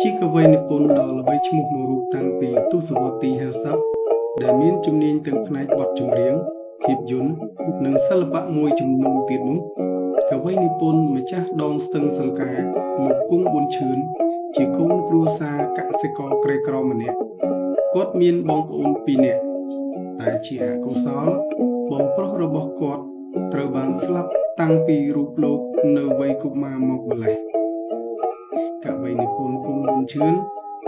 ជាកវីនិពន្ធដ៏ល្បីឈ្មោះមួយរូបតាំងពីទសវត្សរ៍ទី50ដែលមានជំនាញទាំងផ្នែកបទចម្រៀងភាពយន្តនិងសិល្បៈមួយចំនួនទៀតនោះកវីនិពន្ធម្ចាស់ដងស្ទឹងសង្កែលោកគង់ប៊ុនឈឿនជាកូនគ្រួសារកសិករក្រីក្រម្នាក់គាត់មានបងប្អូន2នាក់តែជាអកុសលបងប្រុសរបស់គាត់ត្រូវបានស្លាប់តាំងពីរូបលោកនៅវ័យកុមារមកម្ល៉េះកវីនិពន្ធគង់ប៊ុនឈឿន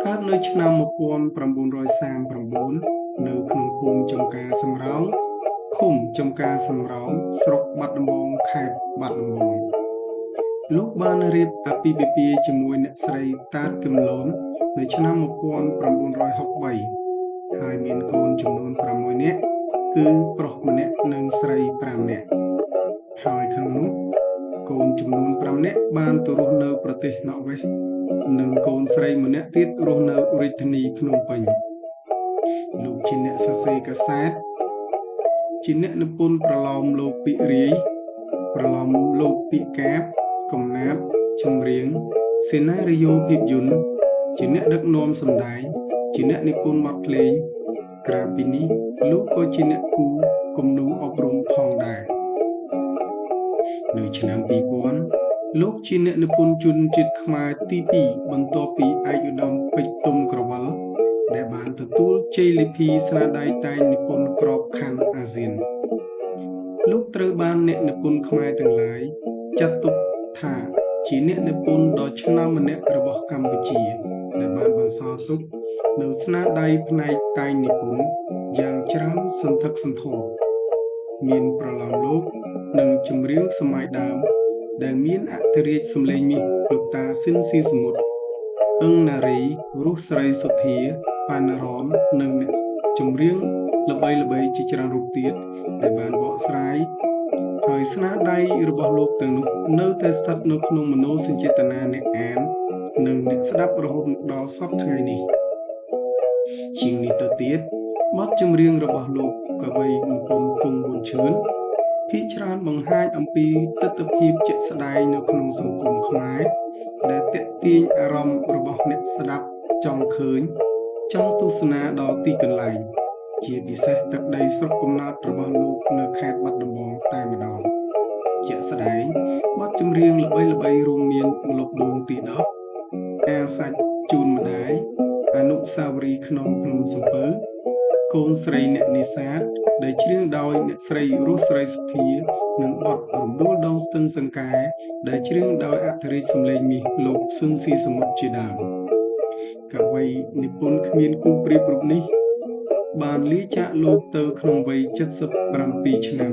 កើតនៅឆ្នាំ1939នៅក្នុងភូមិចំការសំរោងឃុំចំការសំរោងស្រុកបាត់ដំបងខេត្តបាត់ដំបងលោកបានរៀបអាពាហ៍ពិពាហ៍ជាមួយអ្នកស្រីតាតគឹមលននៅឆ្នាំ1963ហើយមានកូនចំនួន6នាក់គឺប្រុសម្នាក់និងស្រី5នាក់ហើយក្នុងនោះកូនចំនួន5នាក់បានទៅរស់នៅប្រទេសណ័រវេសនិងកូនស្រីម្នាក់ទៀតរស់នៅរាជធានីភ្នំពេញលោកជាអ្នកសរសេរកាសែតជាអ្នកនិពន្ធប្រលោមលោកពាក្យរាយប្រលោមលោកពាក្យកាព្យកំណាព្យចម្រៀងសេណារីយ៉ូភាពយន្តជាអ្នកដឹកនាំសម្ដែងជាអ្នកនិពន្ធបទភ្លេងក្រៅពីនេះលោកក៏ជាអ្នកគូគំនូរអប់រំផងដែរនៅឆ្នាំ2000លោកជាអ្នកនិពន្ធជនជាតិខ្មែរទី2បន្ទាប់ពីឯកឧត្តមពេជ្រទុំក្រវិលដែលបានទទួលជ័យលាភីស្នាដៃតែងនិពន្ធក្របខ័ណ្ឌអាស៊ានលោកត្រូវបានអ្នកនិពន្ធខ្មែរទាំងឡាយចាត់ទុកថាជាអ្នកនិពន្ធដ៏ឆ្នើមម្នាក់របស់កម្ពុជាដែលបានបន្សល់ទុកនូវស្នាដៃផ្នែកតែងនិពន្ធយ៉ាងច្រើនសន្ធឹកសន្ធាប់មានប្រលោមលោកនិងចម្រៀងសម័យដើមដែលមានអធិរាជសម្លេងមាសលោកតាស៊ិនស៊ីសមុទ្រអឹងណារីរស់ស្រីសុធាប៉ានរ៉ននិងអ្នកចម្រៀងល្បីៗជាច្រើនរូបទៀតដែលបានបកស្រាយហើយស្នាដៃរបស់លោកទាំងនោះនៅតែស្ថិតនៅក្នុងមនោសញ្ចេតនាអ្នកអាននិងអ្នកស្ដាប់រហូតមកដល់សព្វថ្ងៃនេះជាងនេះទៅទៀតបទចម្រៀងរបស់លោកកវីនិពន្ធគង់ប៊ុនឈឿនភាគច្រើនបង្ហាញអំពីទិដ្ឋភាពជាក់ស្ដែងនៅក្នុងសង្គមខ្មែរដែលទាក់ទាញអារម្មណ៍របស់អ្នកស្ដាប់ចង់ឃើញចង់ទស្សនាដល់ទីកន្លែងជាពិសេសទឹកដីស្រុកកំណើតរបស់លោកនៅខេត្តបាត់ដំបងតែម្ដងជាក់ស្ដែងបទចម្រៀងល្បីៗរួមមានម្លប់ដូងទី10អាសាច់ជូនម្ដាយអនុស្សាវរីយ៍ក្នុងភ្នំសំពៅកូនស្រីអ្នកនេសាទដែលច្រៀងដោយអ្នកស្រីរស់ស្រីសុធានិងបទរំដួលដងស្ទឹងសង្កែដែលច្រៀងដោយអធិរាជសម្លេងមាសលោកស៊ុនស៊ីសមុទ្រជាដើមកវីនិពន្ធគ្មានគូប្រៀបរូបនេះបានលាចាកលោកទៅក្នុងវ័យ77ឆ្នាំ